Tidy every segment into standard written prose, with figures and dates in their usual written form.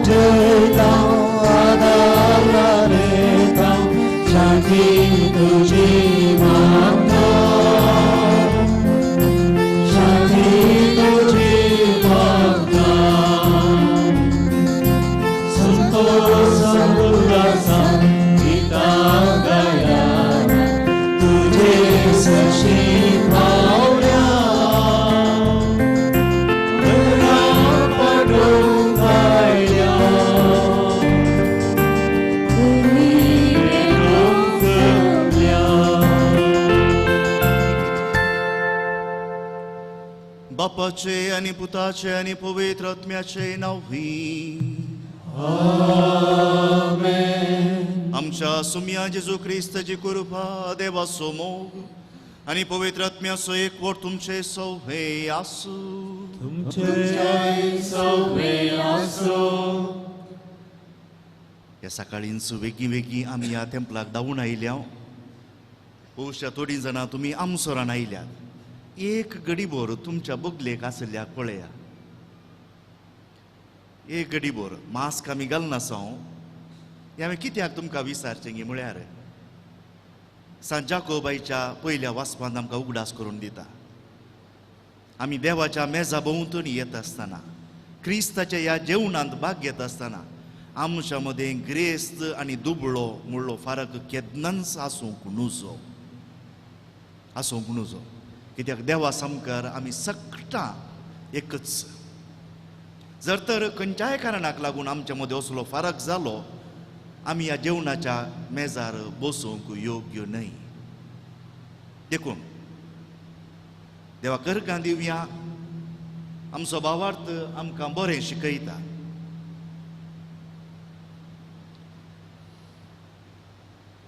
पुजयता आदारता शांती तुजी मागता शांती तुजी मागता संतोष उल्हासान गीतां गाया तुजे सशी पावल्या पडूंक आयल्या बापाचे आनी पुताचे आनी पवित्र आत्म्याचे नांव. आमच्या सुम्या जेजू क्रिस्ताची कृपा, देवाचो मोग आनी पवित्र आत्म्याचो एकवट तुमचे सौभे आसूं. तुमचे सौभे आसूं. ह्या सकाळींच वेगीं वेगीं आमी ह्या तेंपलाक धांवून आयल्या. बहुशा थोडीं जाणां तुमी आमसोरान आयल्यात. एक गडीभर तुमच्या बगलेक आसल्याक पळया. एक गडीभर मास्क आमी घालनासां. हें हांवें कित्याक तुमकां विचारचें गी म्हळ्यार सांत जाकोबायच्या पयल्या वाचपांत आमकां उगडास करून दिता. आमी देवाच्या मेजा भोंवतणी येत आसतना, क्रिस्ताच्या ह्या जेवणांत भाग घेत आसतना आमच्या मदें ग्रेस्त आनी दुबळो म्हणलो फरक केन्नाच आसूंक नुजो, आसूंक नुजो. कित्याक देवा सामकार आमी सगटां एकच. जर तर खंयच्याय कारणाक लागून आमच्या मदें असलो फरक जालो, आमी ह्या जेवणाच्या मेजार बसूंक योग्य न्हय. देखून देवा करकां दिवया. आमचो भावार्थ आमकां बरें शिकयता.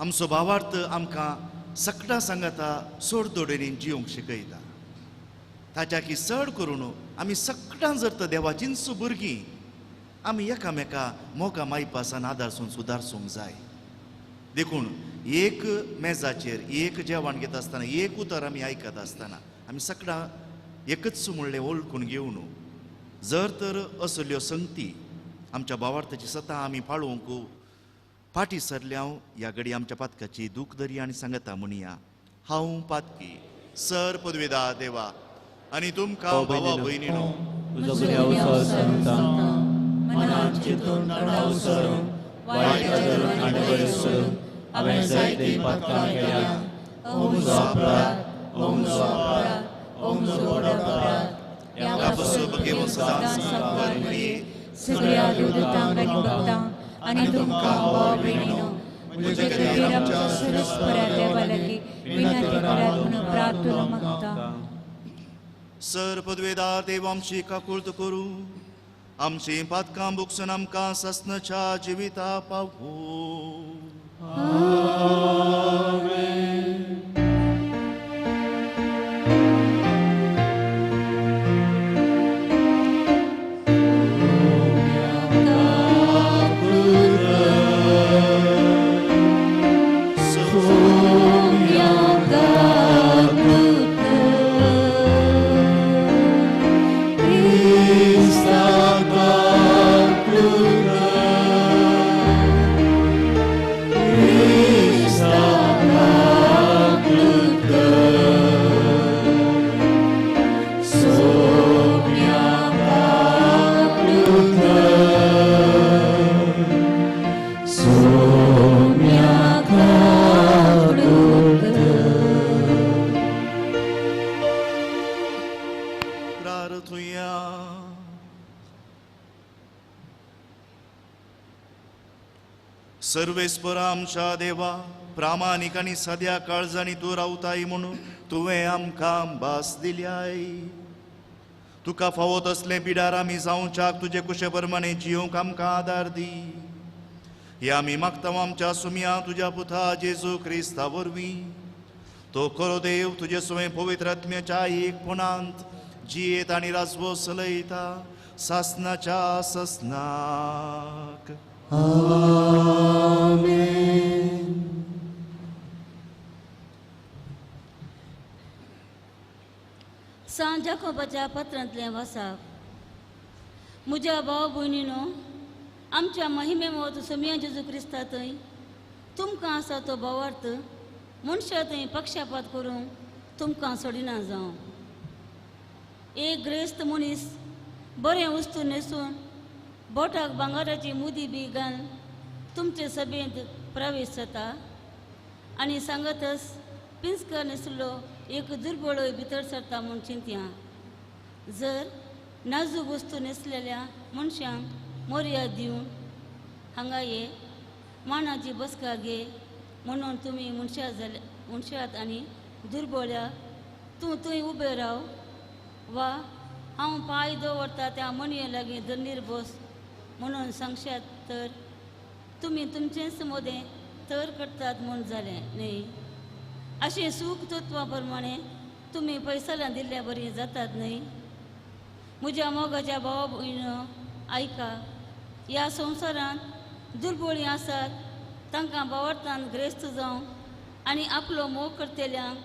आमचो भावार्थ आमकां सगळ्यां सांगाता सोडदोडेनी जिवंक शिकयता. ताच्या की चड करून आमी सगळ्यां जर तर देवाचींच भुरगीं, आमी एकामेका मोगा मायपासान आदारसून सुदारसूंक जाय. देखून एक मेजाचेर एक जेवण घेता आसतना, एक उतर आमी आयकत आसतना आमी सगळ्यां एकच म्हणलें वळखून घेवन जर तर असल्यो संगती आमच्या भावार्थाची सतां आमी पाळोवंक फाटीं सरल्या, ह्या घडी आमच्या पातकाची दूख धरी आनी सांगता म्हणया, हांव पातकी सर पदवेदा देवा आनी तुमकां भावा भयणीनो मनात चिंतून तणाव सरून वायट धरून आनी बरें सोडून हांवें जायतीं पातकां केल्या. ओ म्हजो अपराध, ओ म्हजो अपराध, ओ म्हजो व्हड अपराध. ह्या पसून भगेवन सदांच सामकार म्हणये. सगळ्या देवदूतांक आनी भक्तांक आनी तुमकां भाव भयणीनो म्हजे खातीर आमच्या सर्वेस्परा देवा लागीं विनंती करात म्हणून प्रार्थना मागता. सर पदवेदार देव आमची काकुळट करूं, आमची पातकां भोगसून आमकां ससनाच्या जिविता पावूं. सर्वेस्पर आमच्या देवा, प्रामाणीक आनी सद्या काळजांनी तूं रावताय म्हणून तुवें आमकां भास दिल्याय. तुका फावो तसलें पिडार आमी जावच्याक तुजे कुशे प्रमाणे जिवंक आमकां आदार दी. हे आमी मागता आमच्या सुमया तुज्या पुता जेजू क्रिस्ता वरवीं. तो खरो देव तुजे सुवें पवित्र आत्म्याच्या एकपणांत जियेत आनी राजवो चलयता सासनाच्या ससनाक. आमेन. आमच्या महिमे मोत सोमया जेजू क्रिस्ता थंय तुमकां आसा तो भावार्थ मनशां थंय पक्षपात करूंक तुमकां सोडिना जावं. एक ग्रेस्त मनीस बरें वस्तू न्हेसून बोटाक भांगराची मुदी बी घालून तुमचे सभेंत प्रवेश जाता आनी सांगतच पिंजकर न्हेसलो एक दुर्बळय भितर सरता म्हूण चिंतया. जर नाजूक वस्तू न्हेसलेल्या मनशांक मोर्याद दिवन हांगा ये मानाची बसका घे म्हणून तुमी मनशां जाल्या मनशात आनी दुर्बळ्या तूं थंय उबें राव वा हांव पांय दवरता त्या मनये लागीं धरणीर बस म्हणून सांगशात तर तुमी तुमचेंच मदें तर करतात म्हूण जालें न्हय. अशें सूख तत्वा प्रमाणे तुमी पयसल्यान दिल्ल्या बरी जातात न्हय. म्हज्या मोगाच्या भावा भयणो आयका, ह्या संवसारांत दुर्बळीं आसात तांकां भावार्थान ग्रेस्त जावं आनी आपलो मोग करतल्यांक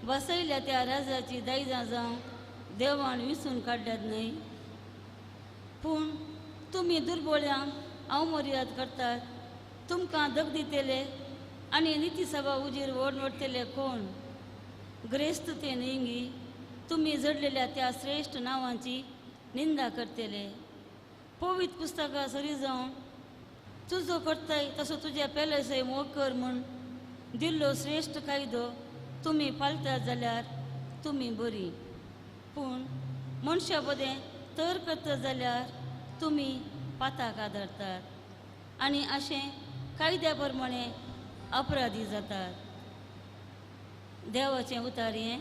बसयल्या त्या राजाची दायजां जावं देवान विसून काडल्यात न्हय. पूण तुमी दुर्बळ्यांक अवमर्याद करतात, तुमकां दग दितले आनी निती सभा उजीर व्हड व्हडतले कोण? ग्रेस्त ते न्हय गी तुमी जडलेल्या त्या श्रेश्ठ नांवांची निंदा करतले. पवित्र पुस्तकां सरी जावन तुजो करताय तसो तुज्या पेलेसय मोग कर म्हूण दिल्लो श्रेश्ठ कायदो तुमी पाळतात जाल्यार तुमी बरी. पूण मनशा बदें तर करता जाल्यार तुमी पाताक आदरतात आनी अशें कायद्या प्रमाणे अपराधी जातात. देवाचें उतार हें.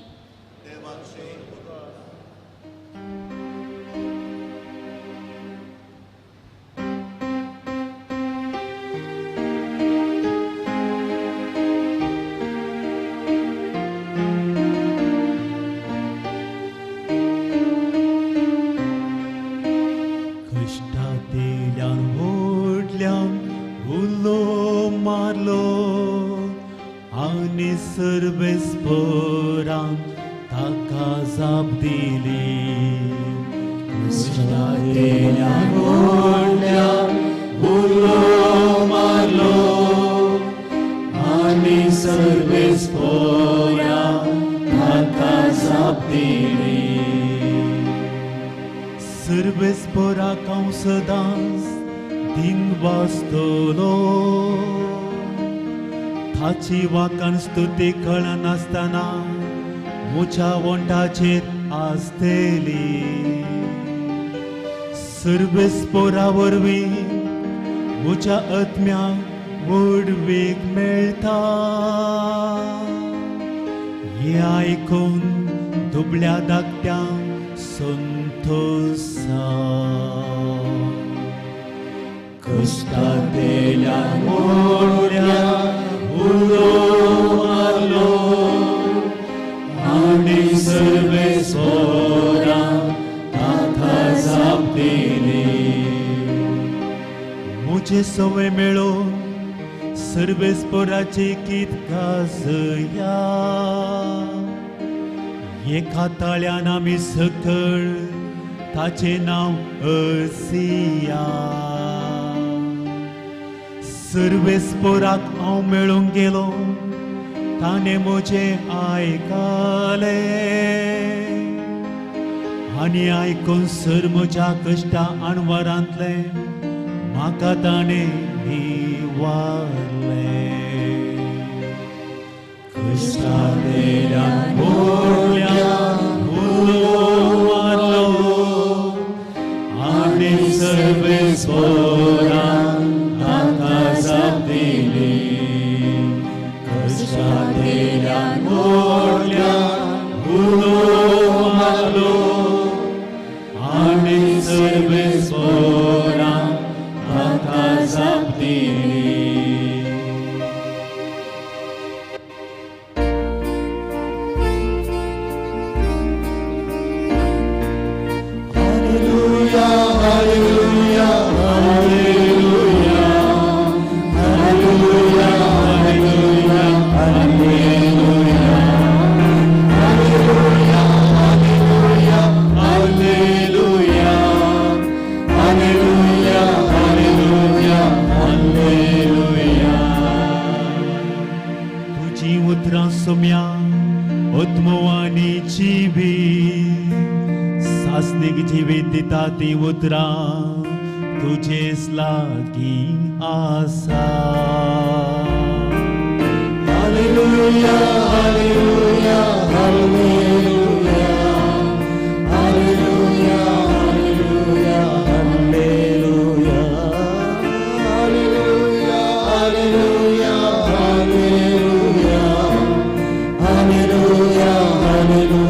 सर्वेस्परान ताका जाप दिली. कश्टांतल्यान व्हडल्यान उलो मारलो आनी सर्वेस्परान ताका जाप दिली. सर्वेस्पराक हांव सदांच दिन वाचतलो, ताची वाकान स्तुती कळनासतना म्हज्या वंठाचेर आसतली. सर्वेस्परा वरवीं म्हज्या आत्म्याक व्हड वेग मेळटा. हें आयकून दुबळ्या धाकट्यांक संतोश. कश्टांतल्यान व्हडल्यान उलो मारलो आनी सर्वेस्परान ताका जाप दिली. म्हजें सवय मेळोवन सर्वेस्पराची गीत गाजया. एका ताळ्यान आमी सकळ ताचें नांव असिया. सर्वेस्पराक हांव मेळूंक गेलो, ताणें म्हजें आयकलें आनी आयकून सर म्हज्या कश्टा अणवरांतलें म्हाका ताणें निवारलें. कश्टांतल्यान व्हडल्यान उलो मारलो आनी सर्वेस्परान ताका जाप दिली. कश्टांतल्यान व्हडल्यान उलो मारलो आनी सर्वेस्परान ताका जाप दिली. Hallelujah, hallelujah, hallelujah. सोम्या उत्मवानी जिवीत सासणीक जिवीत दिता ती उतरां तुजेच लागीं आसा. Hallelujah, hallelujah, hallelujah, hallelujah, hallelujah, hallelujah, hallelujah, hallelujah, hallelujah, hallelujah, hallelujah.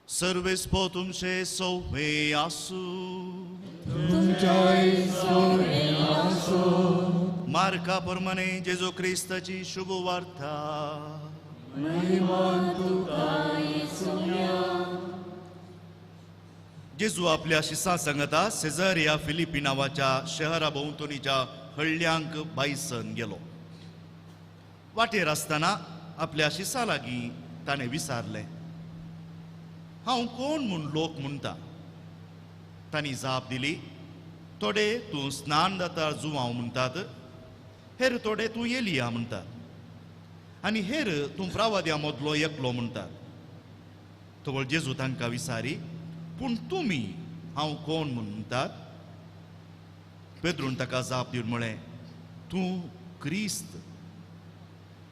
सर्वेस्पो तुमचे सौवे आसू. तुमच्याय सौवे आसो. मार्का प्रमाणे जेजू क्रिस्ताची शुभ वार्ता. महिमा तुका येसुया. जेजू आपल्या शिसा सांगता सेजारिया फिलिपी नांवाच्या शहरा भोंवतणीच्या हळ्यांक बायसन गेलो. वाटेर आसतना आपल्या शिसा लागीं ताणें विचारलें, हांव कोण म्हूण लोक म्हणटा? तांणी जाप दिली, थोडे तूं स्नान दाता जुवांव म्हणटात, हेर थोडे तूं एलिया म्हणटात, आनी हेर तूं प्रावाद्या मदलो एकलो म्हणटात. तवळ जेजू तांकां विचारी, पूण तुमी हांव कोण म्हूण म्हणटात? पेद्रून ताका जाप दिवन म्हळें, तूं क्रिस्त.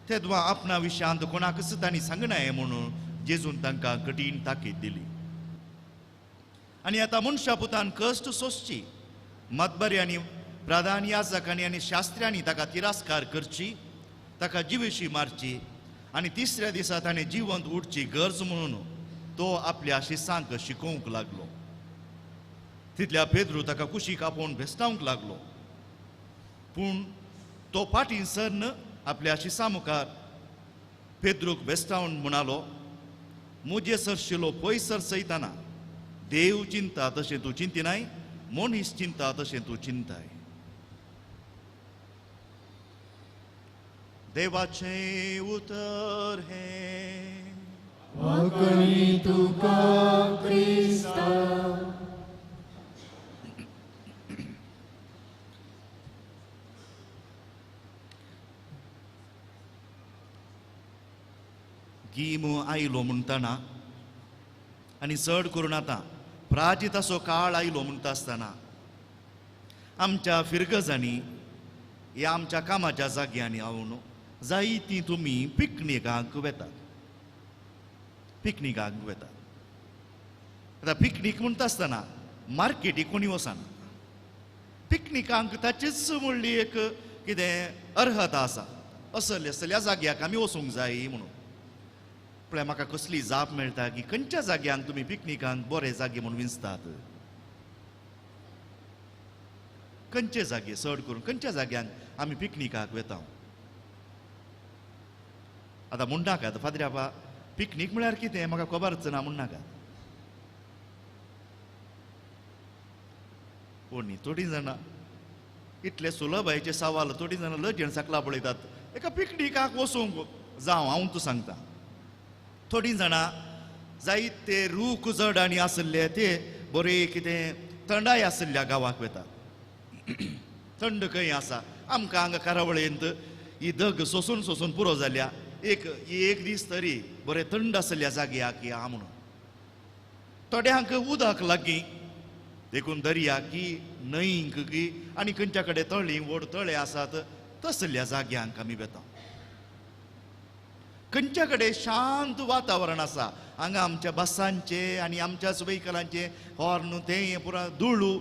तेदवा आपणा विशयांत कोणाकच तांणी सांगनाय म्हणून जेजून तांकां कठीण ताकीद दिली. आनी आतां मनशा पुतान कश्ट सोंसची, मतबऱ्यांनी, प्रधान याजकांनी आनी शास्त्र्यांनी ताका तिरस्कार करची, ताका जिवेशी मारची आनी तिसऱ्या दिसा ताणें जिवंत उठची गरज म्हणून तो आपल्या शिसांक शिकोवंक लागलो. तितल्या पेद्रू ताका कुशीक आपोवन भेसटावंक लागलो, पूण तो फाटीं सरन आपल्या शिसा मुखार पेद्रूक भेसटावन म्हणालो, मुजे सरशिलो पयसर सयतना देव चिंता तशें तूं चिंतिनाय, मनीस चिंता तशें तूं चिंताय. देवाचें उतर हें. वाकणी तुका क्रिस्ता. गीम आयलो म्हणटना आनी चड करून आतां प्राजिताचो काळ आयलो म्हणटा आसतना आमच्या फिरगजांनी ह्या आमच्या कामाच्या जाग्यांनी हांव जायतीं तुमी पिकनिकांक वेतात, पिकनिकांक वेतात. आतां पिकनीक म्हणटा आसतना मार्केटीक कोणी वचना, पिकनिकांक ताचीच म्हणली एक कितें अर्हता आसा, असल्या असल्या जाग्याक आमी वचूंक जाय म्हणून. पळय म्हाका कसली जाप मेळटा की खंयच्या जाग्यांक तुमी पिकनिकांक बरे जागे म्हणून विंचतात? खंयचे जागे चड करून खंयच्या जाग्यांक आमी पिकनिकाक वेता? आतां म्हणनाकात फादर पिकनीक म्हळ्यार कितें म्हाका खबरच ना म्हणनाकात. पूण न्ही थोडीं जाणां इतले सुलभायेचे सवाल थोडीं जाणां लजेन सकला पळयतात. एका पिकनिकाक वचूंक जावं हांव तूं सांगता, थोडीं जाणां जायते रूख जड आनी आसले ते बरे कितें थंडाय आसल्या गांवाक वेतात. थंड खंय आसा आमकां हांगा कारावळेंत ही दग सोसून सोसून पुरो जाल्या, एक एक दीस तरी बरें थंड आसल्या जाग्याक या म्हणून. थोड्यांक उदक लागीं देखून दर्या की न्हंयक की आनी खंयच्या कडेन तळीं व्हड तळे आसात तसल्या जाग्यांक आमी वेता. खंयच्या कडेन शांत वातावरण आसा, हांगा आमच्या बसांचे आनी आमच्याच व्हेकलांचे हॉर्न तें पुरा धुळू,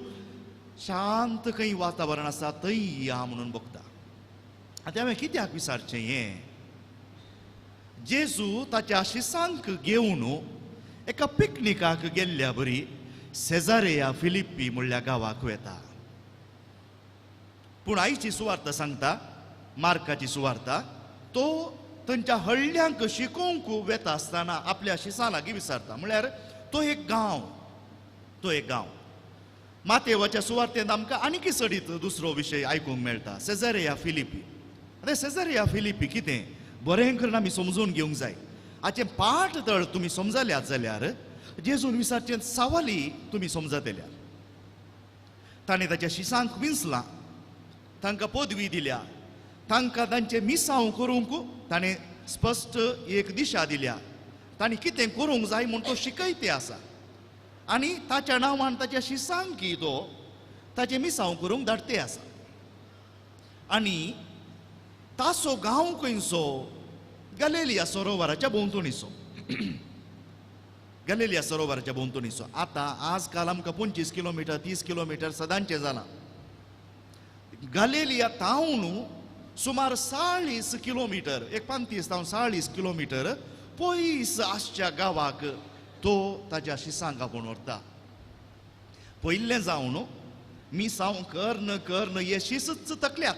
शांत खंय वातावरण आसा थंय या म्हणून बघता. आतां हांवें कित्याक विचारचें हें? जेजू ताच्या शिसांक घेवन एका पिकनिकाक गेल्ल्या बरी सेजारेया फिलिप्पी म्हणल्या गांवाक वेता. पूण आयची सुवार्ता सांगता, मार्काची सुवार्ता, तो थंयच्या हळ्ळ्यांक शिकोवंक वेता आसतना आपल्या शिसां लागीं विचारता. म्हळ्यार तो एक गांव, तो एक गांव. मातेवाच्या सुवार्तेंत आमकां आनीक सडीत दुसरो विशय आयकूंक मेळटा, सेजारेया फिलिपी. आतां सेजारेया फिलिपी कितें बरें करून आमी समजून घेवंक जाय. हाचें पाठ तळ तुमी समजल्यात जाल्यार जेजून विचारचें सवाली तुमी समजतल्या. ताणें ताच्या शिसांक विंचलां, तांकां पदवी दिल्या, तांकां तांचें मिसांव करूंक ताणें स्पश्ट एक दिशा दिल्या, ताणें कितें करूंक जाय म्हूण तो शिकयते आसा आनी ताच्या नांवान ताच्या शिसांकी तो ताचें मिसांव करूंक धाडते आसा. आनी ताचो गांव खंयचो? गलेलिया सरोवराच्या भोंवतणीचो. गलेलिया सरोवराच्या भोंवतणीचो. आतां आज काल आमकां 25 किलोमिटर 30 किलोमिटर सदांचें जालां. गलेलिया तावन सुमार 40 किलोमिटर, एक 35 तावन 40 किलोमिटर पयस आसच्या गांवाक तो ताज्या शिसांक आपोवन व्हरता. पयलें जावन मिसांव कर्ण कर्ण हे शिसच तकल्यात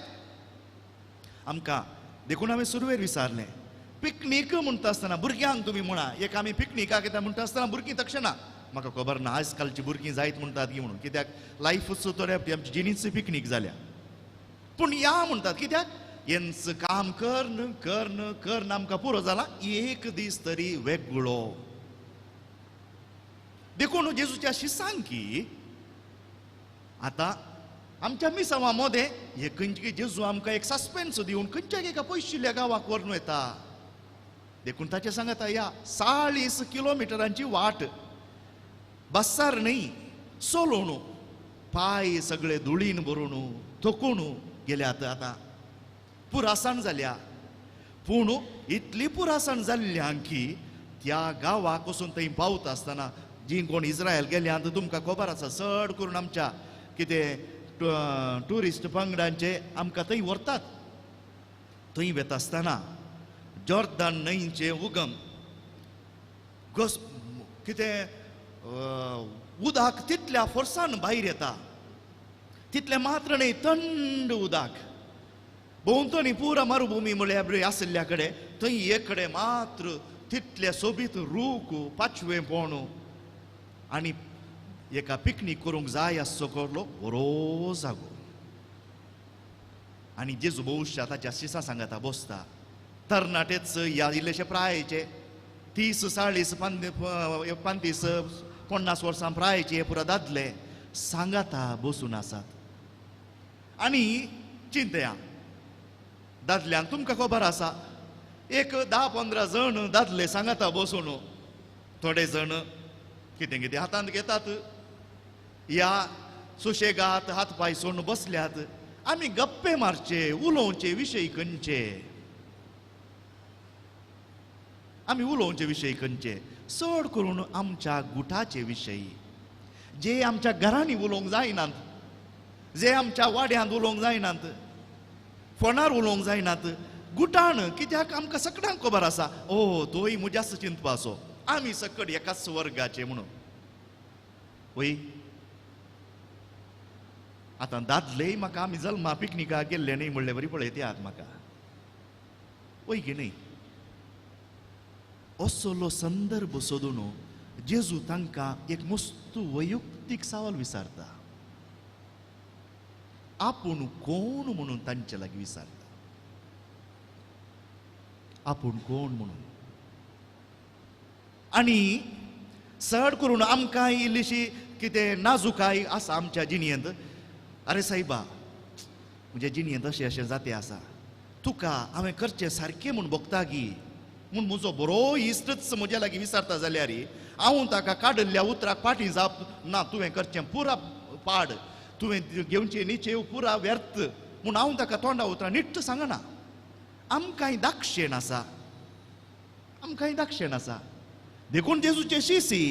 आमकां. देखून हांवें सुरवेर विचारलें, पिकनीक म्हणटा आसतना भुरग्यांक तुमी म्हणा, एक आमी पिकनिकाक येता म्हणटा आसतना भुरगीं तक्षणा म्हाका खबर ना आयज कालची भुरगीं जायत म्हणटात की म्हणून, कित्याक लायफूच थोड्या आमची जिणीच पिकनीक जाल्या. पूण या म्हणटात कित्याक हेंच काम कर्ण कर्ण कर्ण आमकां पुरो जाला, एक दीस तरी वेगळो. देखून जेजूच्या शिसांकी आतां आमच्या मिसांवा मदें हे खंयचे जेजू आमकां एक सस्पेन्स दिवन खंयच्या एका पयशिल्ल्या गांवाक व्हरून येता. देखून ताचें सांगता, ह्या 40 किलोमिटरांची वाट बसार न्हय चलोवन, पांय सगळे धुळीन भरून थकून गेल्यात, आतां पुरासाण जाल्या. पूण इतली पुरासाण जाल्ल्या की त्या गांवाक वचून थंय पावता आसतना जी कोण इस्रायल गेल्या तुमकां खबर आसा, चड करून आमच्या कितें ट्युरिस्ट पंगडांचे आमकां थंय व्हरतात. थंय वता आसतना जॉर्दन न्हंयचें उगम घस कितें उदक तितल्या फोर्सान भायर येता, तितलें मात्र न्हय थंड उदक भोंवतणी पुरा मरुभूमी म्हळ्यार आशिल्ल्या कडेन थंय एक कडेन मात्र तितले सोबीत रूख पाचवें पोण आनी एका पिकनीक करूंक जाय आसचो करलो बरो जागो. आनी जेजू भोवशा ताच्या शिसां सांगाता बसता. तरणाटेच ह्या इल्लेशे प्रायेचे 30 40 35 50 वर्सां प्रायेचे हे पुरा दादले सांगाता बसून आसात. आनी चिंतया दादल्यांक तुमकां खबर आसा, एक 10-15 जण दादले सांगाता बसून, थोडे जण कितें कितें हातांत घेतात, या सुशेगात हात पांय सोडून बसल्यात. आमी गप्पे मारचे, उलोवचे विशय खंयचे, आमी उलोवचे विशय खंयचे, चड करून आमच्या गुटाचे विशय, जे आमच्या घरांनी उलोवंक जायनात, जे आमच्या वाड्यांत उलोवंक जायनात, फोनार उलोवंक जायनात, गुटान. कित्याक आमकां सगळ्यांक खबर आसा, ओ तोय म्हज्याच चिंतपाचो, आमी सकट एकाच वर्गाचे म्हणून. वय आतां दादलेय म्हाका आमी जल्मा पिकनिकाक गेल्ले न्हय म्हणले बरी पळयतात म्हाका, वय की न्हय? असलो संदर्भ सोदून जेजू तांकां एक मस्त वैयक्तीक सवाल विचारता, आपूण कोण म्हणून तांचे लागीं विचारता, आपूण कोण म्हणून. आनी चड करून आमकां इल्लीशी कितें नाजुकाय आसा आमच्या जिणेंत, अरे सायबा म्हज्या जिणेंत अशें अशें जाते आसा, तुका हांवें करचें सारकें म्हूण भोगता गी म्हूण म्हजो बरो इश्टच म्हज्या लागीं विचारता जाल्यार हांव ताका काडिल्ल्या उतराक फाटीं जाप ना, तुवें करचें पुरा पाड, तुवें घेवचें निचेव पुरा व्यर्थ म्हूण हांव ताका तोंडा उतरां निट्ट सांगना. आमकांय दाक्षेण आसा, आमकांय दाक्षेण आसा. देखून जेजूचे शिसी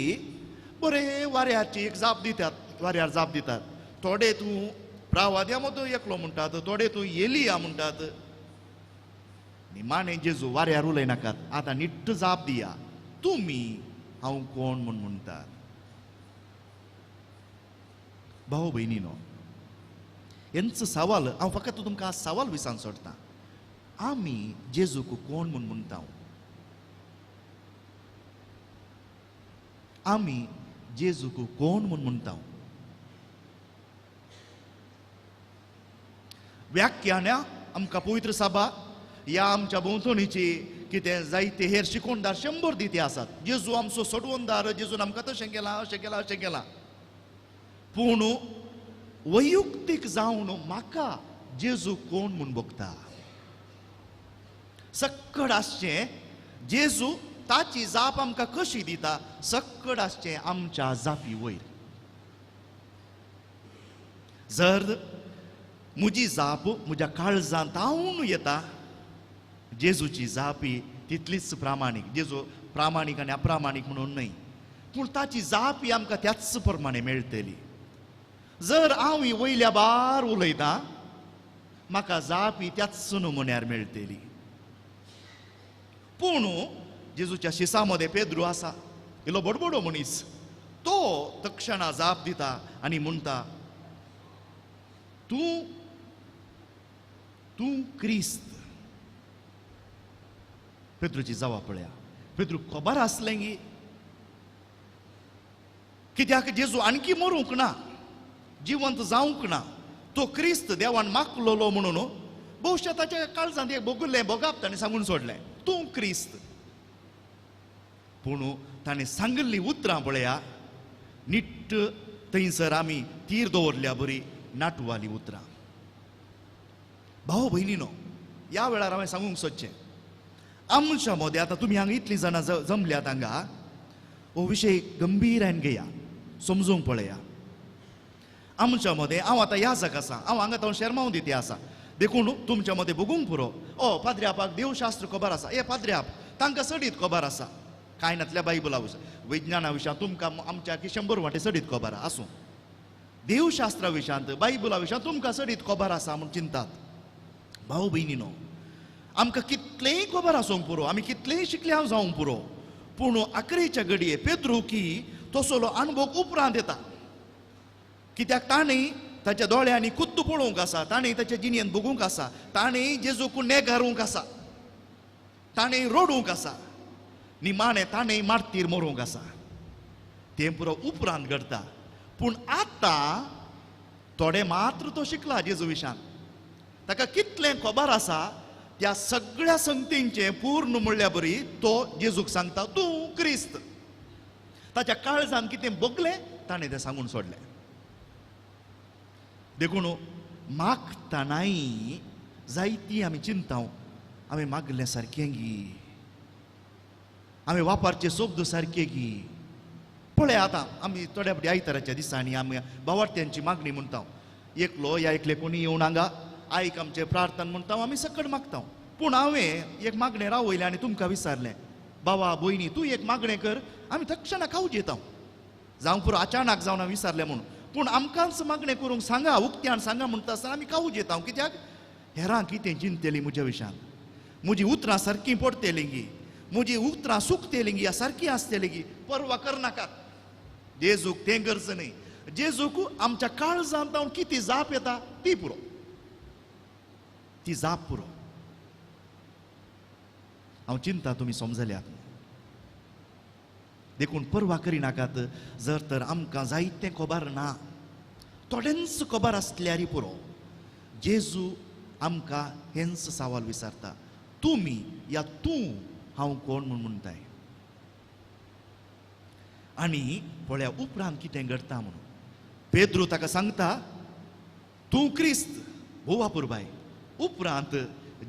बरें वाऱ्याची एक जाप दितात, वाऱ्यार जाप दितात. थोडे तूं प्रावाद्या मदीं एकलो म्हणटात, थोडे तूं एलिया म्हणटात. निमाणें जेजू वाऱ्यार उलयनाकात, आतां निट्ट जाप दिया, तुमी हांव कोण म्हूण म्हणटात. भाव भयणीनो, हेंच सवाल हांव फकत तुमकां सवाल विचारून सोडटा, आमी जेजूक कोण म्हूण म्हणटा? आमी जेजूक कोण म्हूण म्हणटा? व्याख्यानां आमकां पवित्र सभा ह्या आमच्या भोंवतणीची कितें जायते हेर शिकोणदार 100 दिती आसात. जेजू आमचो सोडवणदार, जेजून आमकां तशें केलां, अशें केलां, अशें केलां. पूण वैयक्तीक जावन म्हाका जेजू कोण म्हूण भोगता? सक्कड आसचें जेजू ताची जाप आमकां कशी दिता, सक्कड आसचें आमच्या जापी वयर. जर म्हजी जाप म्हज्या काळजांत हांव येता, जेजूची जाप ही तितलीच प्रामाणीक. जेजू प्रामाणीक आनी अप्रामाणीक म्हणून न्हय, पूण ताची जाप ही आमकां त्याच प्रमाणे मेळटली. जर हांव ही वयल्या बार उलयतां, म्हाका जाप ही त्याच नमुन्यार मेळटली. पूण जेजूच्या शिसा मदें पेद्रू आसा, इल्लो बडबडो मनीस, तो तक्षणा जाप दिता आनी म्हणटा, तूं तूं क्रिस्त. पेद्रूची जावा पळया, पेद्रू खबर आसलें गी कित्याक जेजू आणखी मरूंक ना, जिवंत जावंक ना, तो क्रिस्त देवान मागलोलो म्हणून बहुशा ताच्या काळजांत एक भोगुल्लें भोगाप ताणें सांगून सोडलें, तूं क्रिस्त. पूण ताणें सांगिल्लीं उतरां पळया, निट्ट थंयसर आमी तीर दवरल्या बरी नाटवाली उतरां. भाव भयणीनो, ह्या वेळार हांवें सांगूंक सोदचें, आमच्या मदें आतां तुमी हांगा इतलीं जाणां जमल्यात हांगा, हो विशय गंभीरान घेया, समजूंक पळया. आमच्या मदें हांव आतां याजक आसा, हांव हांगा तो शेरमांव दिती आसा, देखून तुमच्या मदें भोगूंक पुरो. ओ पाद्र्यापाक देवशास्त्र खबर आसा, ए पाद्र्याप तांकां चडीत खबर आसा, कांय नातल्या बायबला विशय विज्ञाना विशयांत तुमकां आमच्या की 100 वांटे चडीत खबर आसूं, देवशास्त्रा विशयांत बायबला विशयांत तुमकां चडीत खबर आसा म्हूण चिंतात. भाव भयणीनो, आमकां कितलेंय खबर आसूंक पुरो, आमी कितलेंय शिकले हांव जावंक पुरो, पूण आखरेच्या घडये पेद्रू की तसलो अणभव उपरांत येता. कित्याक ताणें ताच्या दोळ्यांनी खुद्द पळोवंक आसा, ताणें ताच्या जिणेंत भोगूंक आसा, ताणें जेजूक नेगारूंक आसा, ताणें रडूंक आसा, निमाणें ताणें मार्तीर मरूंक आसा. तें पुरो उपरांत घडटा. पूण आतां थोडें मात्र तो शिकला जेजू विशान, ताका कितलें खबर आसा त्या सगळ्या संगतींचें पूर्ण म्हणल्या बरी तो जेजूक सांगता, तूं क्रिस्त. ताच्या काळजान कितें भोगलें ताणें तें सांगून सोडलें. देखून मागतानाय जायती आमी चिंता, आमी मागलें सारकें गी, आमी वापरचे शब्द सारके गी. पळय आतां आमी थोड्या फावटी आयताराच्या दिसांनी आमी बावार्थ्यांची मागणी म्हणटा, एकलो या एकले कोणी येवन हांगा आयक आमचें प्रार्थना म्हणटा, आमी सकट मागता. पूण हांवें एक मागणें रावयलें आनी तुमकां विचारलें, बाबा भयणी तूं एक मागणें कर, आमी तक्षणा खावज येता, जावं पुरो अचानक जावन हांवें विचारलें म्हणून. पूण आमकांच मागणें करूंक सांगा, उक्त्यान सांगा म्हणटा आसतना आमी कावज येता. कित्याक हेरां कितें चिंततलीं म्हज्या विशयान, म्हजी उतरां सारकीं पडटलीं गी, म्हजी उतरां सुकतलीं गी, सारकीं आसतलीं गी, परवा करनाकात. जेजूक तें गरज न्हय, जेजूक आमच्या काळजांत जावन कितें जाप येता ती पुरो, ती जाप पुरो. हांव चिंता तुमी समजल्यात. देखून परवा करिनाकात जर तर आमकां जायतें खबर ना, थोडेंच खबर आसल्यार पुरो. जेजू आमकां हेंच सवाल विचारता, तुमी या तूं हांव कोण म्हूण म्हणटाय. आनी पळया उपरांत कितें घडटा म्हणून पेद्रू ताका सांगता, तूं क्रिस्त. भोव अपुरबाय. उपरांत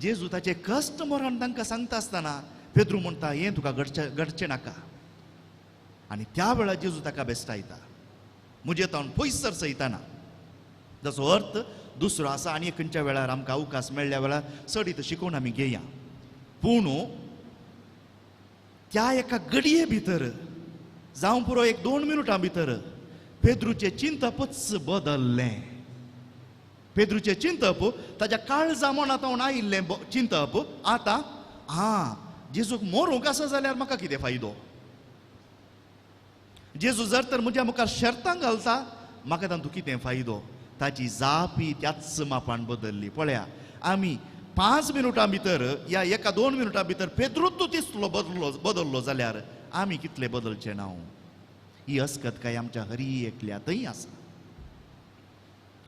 जेजू ताचे कश्ट मरण तांकां सांगता आसतना पेद्रू म्हणटा, हें तुका घडचें नाका. आनी त्या वेळार जेजू ताका बेस्टायता, म्हजे तावन पयसर सयताना. ताचो अर्थ दुसरो आसा आनी खंयच्या वेळार आमकां अवकाश मेळ्ळ्या वेळार चडीत शिकोवन आमी घेया. पूण त्या एका घडये भितर जावं पुरो एक 2 मिनटां भितर पेद्रूचें चिंतपच बदल्लें. पेद्रूचें चिंतप ताच्या काळजा मनांत आयिल्लें चिंतप आतां आं जेजूक मरूंक आसा जाल्यार म्हाका कितें फायदो, जेजू जर तर म्हज्या मुखार शर्तां घालता म्हाका तातूंत कितें फायदो. ताची जाप ही त्याच मापान बदल्ली. पळया आमी 5 मिनटां भितर या 1-2 मिनटां भितर पेद्रूच तितलो बदल्लो जाल्यार आमी कितले बदलचे ना. ही अस्कत काय आमच्या हरी एकल्या थंय आसा.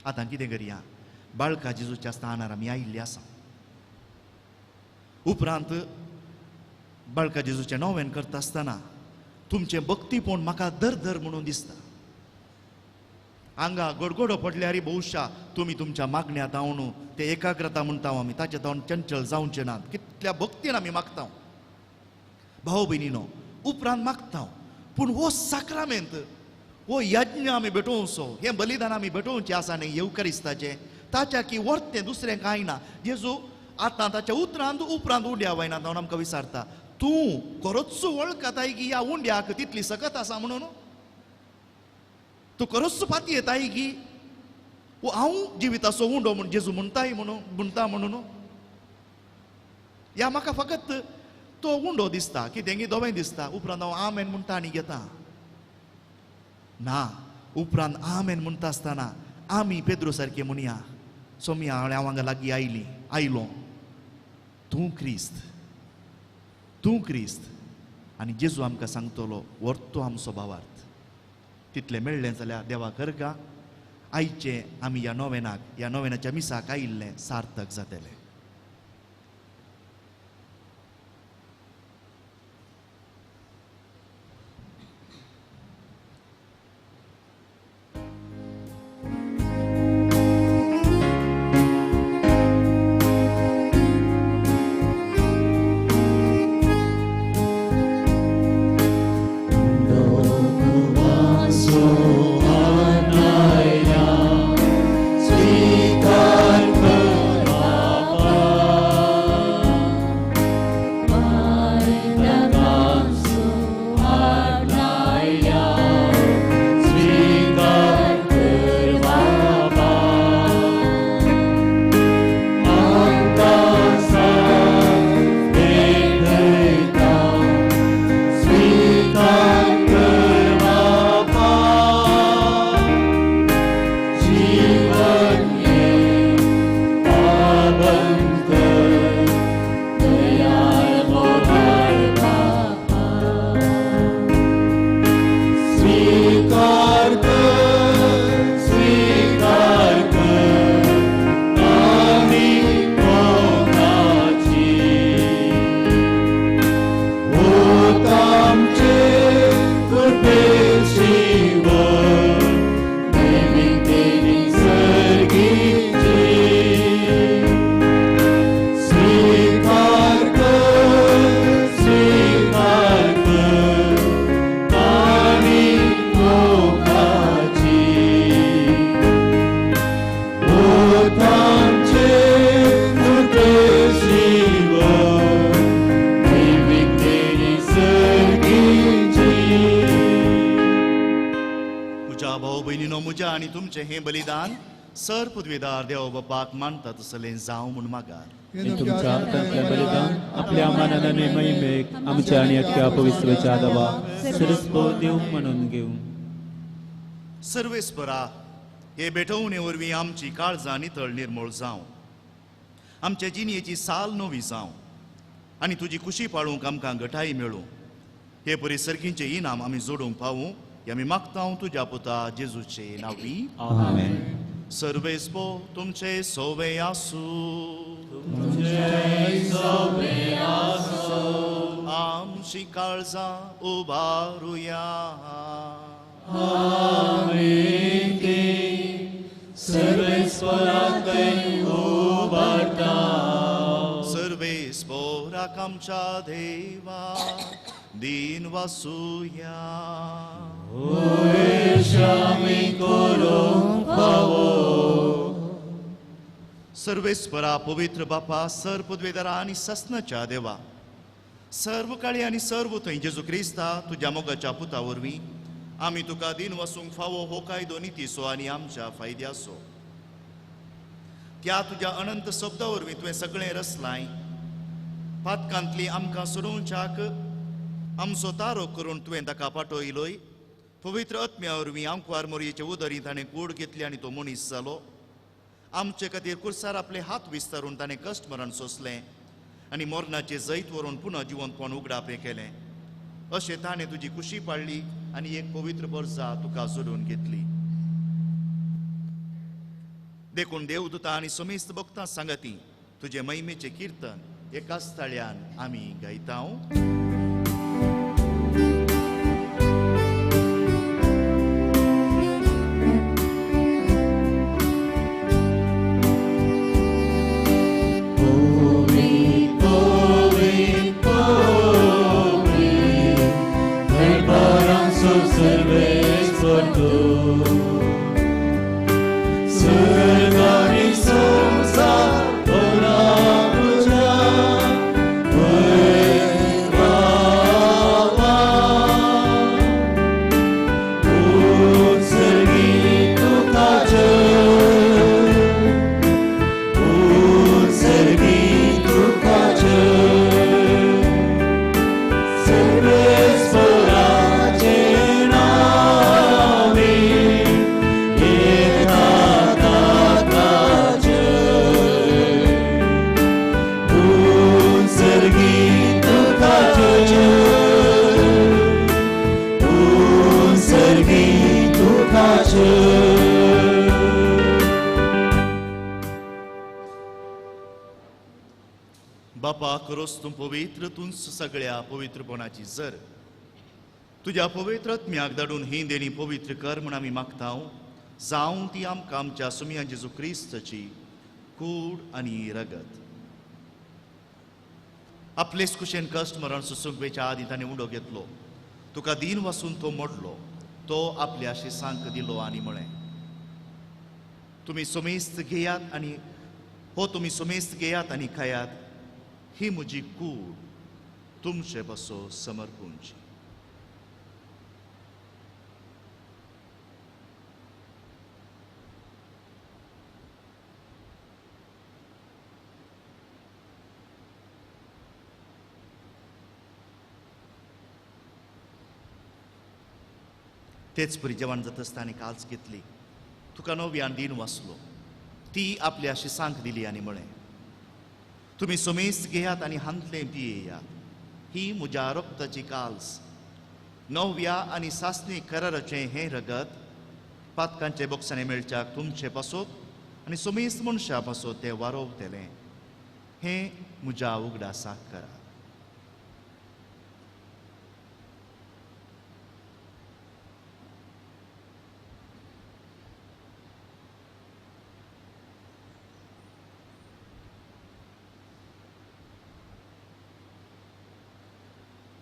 आतां कितें करया, बाळका जेजूच्या स्थानार आमी आयिल्ली आसा. उपरांत बाळका जेजूचें नोवेन करता आसतना तुमचें भक्तीपण म्हाका दर म्हणून दिसता. हांगा गोडगोडो पडल्यार बहुशा तुमी तुमच्या मागण्या धांवन ते एकाग्रता म्हणटा आमी ताचे धांवन चंचल जावचे नात. कितल्या भक्तीन आमी मागता भाव भयणीनो, उपरांत मागता, पूण हो साक्रामेंत हो यज्ञ आमी भेटोवचो, हें बलिदान आमी भेटोवचें आसा न्ही येवकारिस्ताचें, ताच्या की वर्तें दुसरें कांय ना. जेजू आतां ताच्या उतरांत उपरांत उंड्या वयना जावन आमकां विचारता, तूं खरोच वळखताय की ह्या उंड्याक तितली सकत आसा म्हणून? तूं खरोच फाती येताय की हांव जिविताचो उंडो म्हूण जेजू म्हणटाय म्हणून म्हणटा म्हणून? ह्या म्हाका फकत तो उंडो दिसता कितें दोवें दिसता, उपरांत हांव आमेन म्हणटा आनी घेता ना. उपरांत आमेन म्हणटा आसतना आमी पेद्रो सारके म्हणया, सोमया हांव हांगा लागीं आयली आयलो, तूं क्रिस्त, तूं क्रिस्त. आनी जेजू आमकां सांगतलो व्हरतो आमचो भावार्थ. तितलें मेळ्ळें जाल्यार देवा करगा आयचें आमी ह्या नोवेनाक, ह्या नोवेनाच्या मिसाक आयिल्लें सार्थक जातलें. हें बलिदान सर पदवीदार देव बापाक मानता तसलें जावं म्हूण मागार. तुमच्या हातांतलें बलिदान आपल्या मानाने महिमेक आमच्या आनी अख्ख्या पवित्रच्या दवा सरस्पो देव म्हणून घेवं. सर्वेस्परा हे भेटवणे वरवीं आमची काळजां नितळ निर्मूळ जावं, आमच्या जिणेची साल नवी जावं आनी तुजी खुशी पाळूंक आमकां घटाय मेळूं. हे परी सर्गींचें इनाम आमी जोडूंक पावूं आमी मागता तुज्या पुता जेजूचे नांवी. आमेन. सर्वेस्पो तुमचे सोवे आसूं, आमची काळजां उबारुया. सर्वेस्पोराक आमच्या देवा दीन वासुया. सर्वेस्परा पवित्र बापा, सर पदवेदारा आनी ससनाच्या देवा, सर्व काळी आनी सर्व थंय जेजू क्रिस्ता तुज्या मोगाच्या पुता वरवीं आमी तुका दीन वसूंक फावो हो कायदो नितीचो आनी आमच्या फायद्याचो. त्या तुज्या अनंत शब्दा वरवीं तुवें सगळें रचलाय. पातकांतली आमकां सोडोवच्याक आमचो तारो करून तुवें ताका पाटयलोय. पवित्र आत्म्या वरवीं आंकवार मोरयेचे उदरी ताणें कूड घेतली आनी तो मनीस जालो. आमचे खातीर कुर्सार आपले हात विस्तारून ताणें कश्ट मरण सोंसलें आनी मरणाचें जैत व्हरून पुनः जिवंतपण उगडापें केलें. अशें ताणें तुजी खुशी पाडली आनी एक पवित्र बर्जा तुका जोडून घेतली. देखून देवदूता आनी समेस्त भक्तां सांगाती तुजे महिमेचें किर्तन एकाच ताळ्यान आमी गायता. बापा खरोच तूं पवित्र, तूंच सगळ्या पवित्रपणाची जर. तुज्या पवित्र आत्म्याक धाडून ही देणी पवित्र कर म्हूण आमी मागता, जावं ती आमकां आमच्या सुमया जेजू क्रिस्ताची कूड आनी रगत. आपलेच कुशेन कश्ट मरण सोसूंक वेच्या आदी ताणें उडो घेतलो, तुका दीन वासून तो मोडलो, तो आपल्या शिसांक दिलो आनी म्हळें, तुमी सुमेस्त घेयात आनी हो तुमी सुमेस्त घेयात आनी खायात, ही म्हजी कूड तुमचे बसो समर्पूंची. तेच परी जेवण जाता आसतना काल्स घेतली, तुका नव्यान दीन वाचलो, ती आपल्या शिसांक दिली आनी म्हळें, तुमी सुमेस्त घेयात आनी हांतलें पियेयात, ही म्हज्या रक्ताची काल्स, नव्या आनी सासणी कराराचें हें रगत पातकांचे बोक्सांनी मेळच्याक तुमचे पासत आनी सुमेस्त मनशा पासत तें वारोवतलें, हें म्हज्या उगडासाक करात.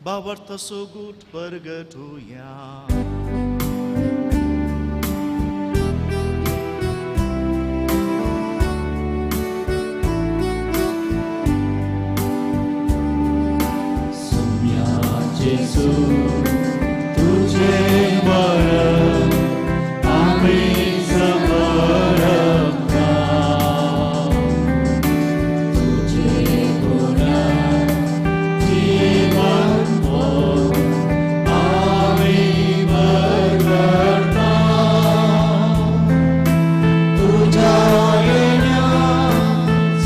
बावर्त सोगूट परगटुया. सुम्या जेजू तुझे मरण आमी समर्पता, तुझे पुनर्जीवन आमी परगटता, तुझ्या येण्या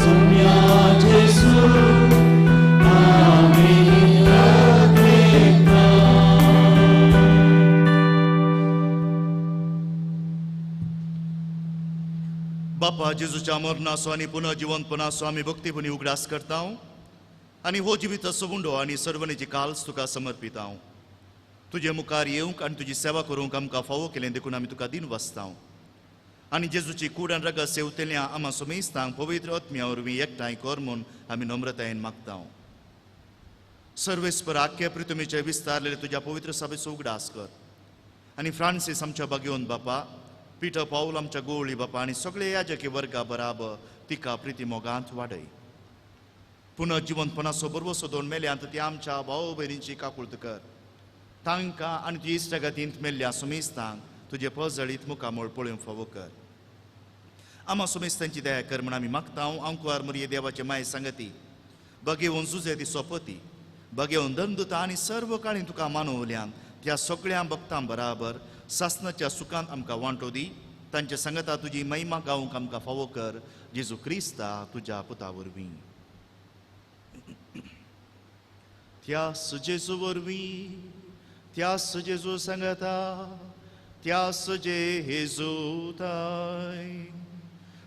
सुम्या जेजू आमी अपेक्षा. बापा जेजूच्या मरणाचो आनी पुनर्जिवंतपणाचो आमी भक्तीपणी उगडास करता आनी हो जिविताचो उंडो आनी सर्वणीची काल्स तुका समर्पिता. तुजे मुखार येवंक आनी तुजी सेवा करूंक आमकां फावो केलें देखून आमी तुका दीन वाचता आनी जेजूची कूड आनी रगत सेवतल्या आमा सुमेस्तांक पवित्र आत्म्या वरवीं एकठांय कर म्हूण आमी नम्रतायेन मागता. सर्वेस्पर आख्या पृथ्वीचे विस्तारलेले तुज्या पवित्र सभेचो उगडास कर आनी फ्रांसीस आमच्या बागेवन बापा, पिटर पावल आमच्या गोवळी बापा आनी सगळे याजकी वर्गा बराबर तिका प्रिती मोगांत वाडय. पुनर्जिवंतपणाचो बरवसो दोन मेल्यांत ती आमच्या भाव भयणींची काकुळत कर, तांकां आनी तुजी इश्टागतींत मेल्ल्या सुमेस्तांक तुजे पजळीत मुखामळ पळोवंक फावो कर. आमा सुमेस्तांची दया कर म्हूण आमी मागता. आंकुवार मुरये देवाचे माये सांगती बगेवन जुजे ती सोपती बगेवन दंदुता आनी सर्व काळी तुका मानवल्यान त्या सगळ्या भक्तां बराबर सासनाच्या सुखांत आमकां वांटो दी, तांचे सांगता तुजी महिमा गावंक आमकां फावो कर, जेजू क्रिस्ता तुज्या पुता वरवीं. त्या जेजू वरवीं, त्या जेजू सांगता, त्या जेजू ताय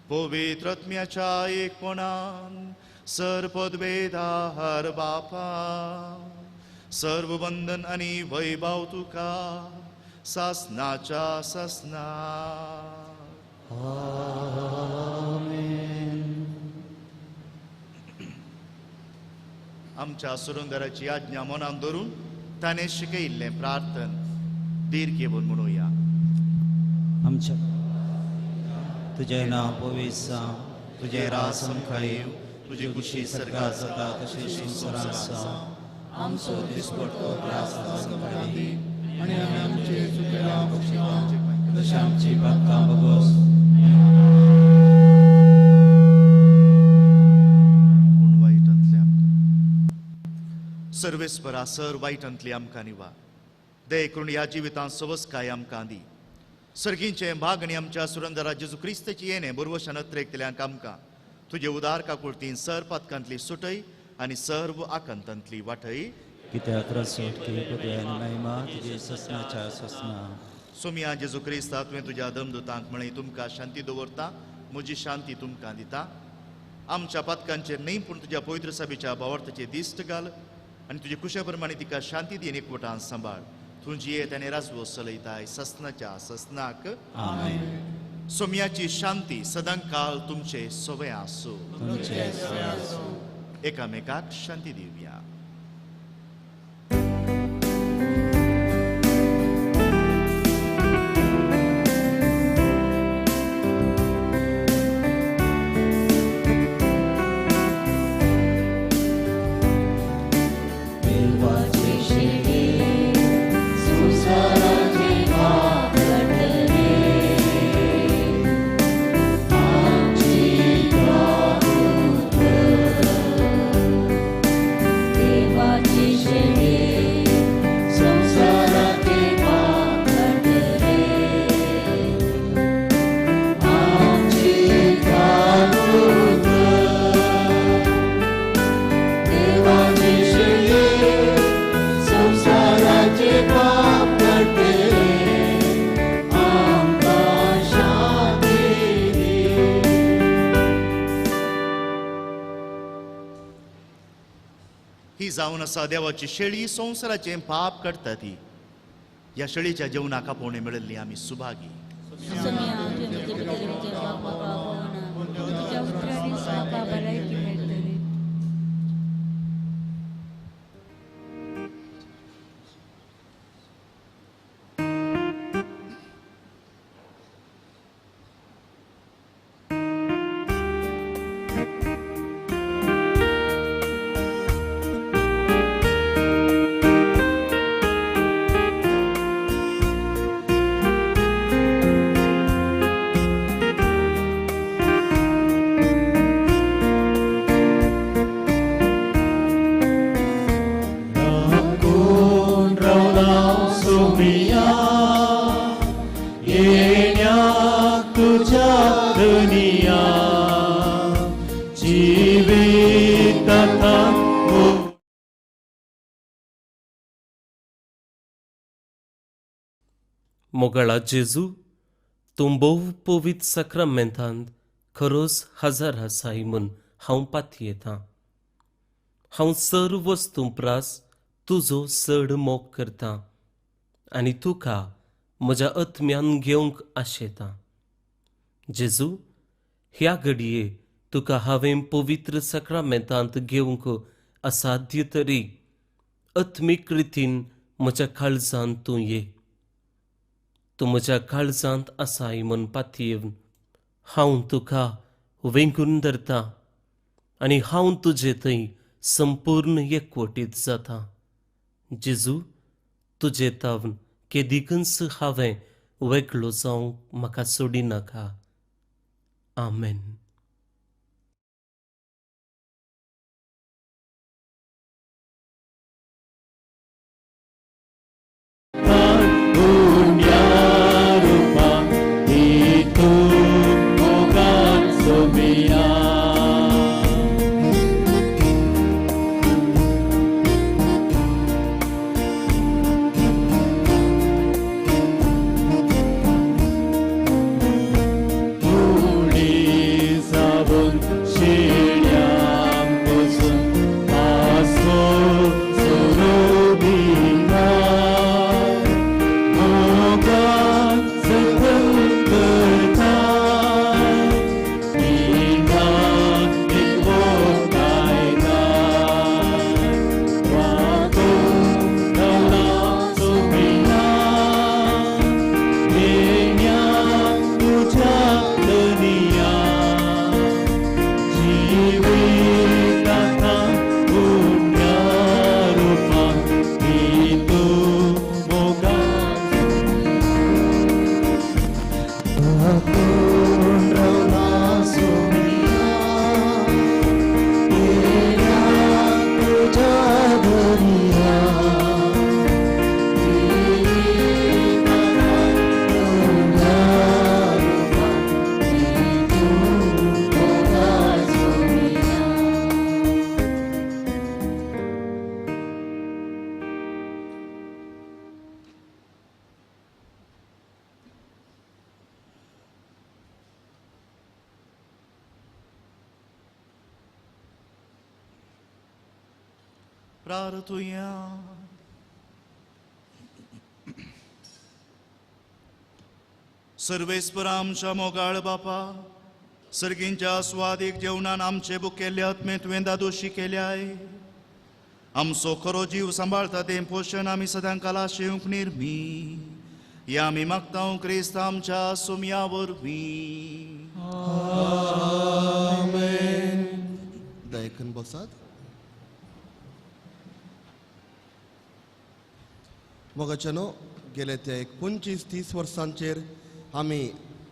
पवित्र आत्म्याच्या एकपणान सर पदवेदार बापा, सर्व बंधन आनी वैभव तुका सासनाच्या सासना. आमेन. आमच्या सुरुंदराची आज्ञा मनान धरून ताणें शिकयिल्लें प्रार्थन धीर घेवन म्हणुया. आमच्या तुजें नांव पवित्र जावं, तुजें राज आमकां येवं, तुजी खुशी सर्गात जाता तशी संवसारांत जावं. आमचो दिसपट्टो ग्रास आज आमकां दी आनी आमी आमचे चुकेला बक्षिता तशें आमची पातकां भोगोस. पूण वायटांतले आमकां सर्वेस्परा सर वायटांतली आमकां निवा दये करून ह्या जिवितांत सवसकाय आमकां दी. सर्गींचें भागणी आमच्या सुरंदरा जेजू क्रिस्ताची येणें बरवशान अत्रेकतल्यांक आमकां तुजे उदार काकुळतीन सर पातकांतली सुटय आनी सर्व आकांतांतली वाटय. कित्याक रसोटकी पदवी आनी महिमा तुजे ससनाच्या ससना. सोमिया जेजू क्रिस्ता तुवें तुज्या दमदुतांक म्हळें, तुमकां शांती दवरता, म्हजी शांती तुमकां दिता. आमच्या पातकांचेर न्हय पूण तुज्या पवित्र सभेच्या भावार्थाचे दिश्ट घाल आनी तुजे कुशा प्रमाणे तिका शांती दी आनी एकवटान सांबाळ. तूं जियेत आनी राजवो चलयताय ससनाच्या ससनाक. आमेन. सोम्याची शांती सदांकाळ तुमचे सवय आसूं. एकामेकाक शांती दिवया. जावन आसा देवाची शेळी संवसाराचें पाप करता ती. ह्या शेळीच्या जेवणाक आपोवणें मेळिल्ली आमी सुभागी. मोगाळा जेजू, तूं भोव पवित्र साक्रामेंतांत खरोच हजर आसाय म्हूण हांव पातयेतां. हांव सर्व वस्तूं प्रास तुजो चड मोग करतां आनी तुका म्हज्या आत्म्यान घेवंक आशेतां. जेजू, ह्या घडये तुका हांवें पवित्र साक्रामेंतांत घेवंक असाध्य तरी आत्मीक रितीन म्हज्या काळजांत तूं ये. तूं म्हज्या काळजांत आसाय म्हूण पातयेवन हांव तुका वेंगून धरतां आनी हांव तुजे थंय संपूर्ण एकवटीत जाता. जेजू, तुजे तावन केदिकूच हांवें वेगळो जावंक म्हाका सोडिनाका. आमेन. प्रार्थुया. सर्वेस्पर आमच्या मोगाळ बापा, सर्गींच्या स्वादीक जेवणान आमचे बुकेल्ले आत्मे तुवें दादोशी केल्याय. आमचो खरो जीव सांबाळता तें पोशण आमी सदां काला येवंक निर्मी या आमी मागता क्रिस्त आमच्या सुमया वरवीं. आमेन. दयकन बसात. मोगाच्यानो, गेले त्या एक 25-30 वर्सांचेर आमी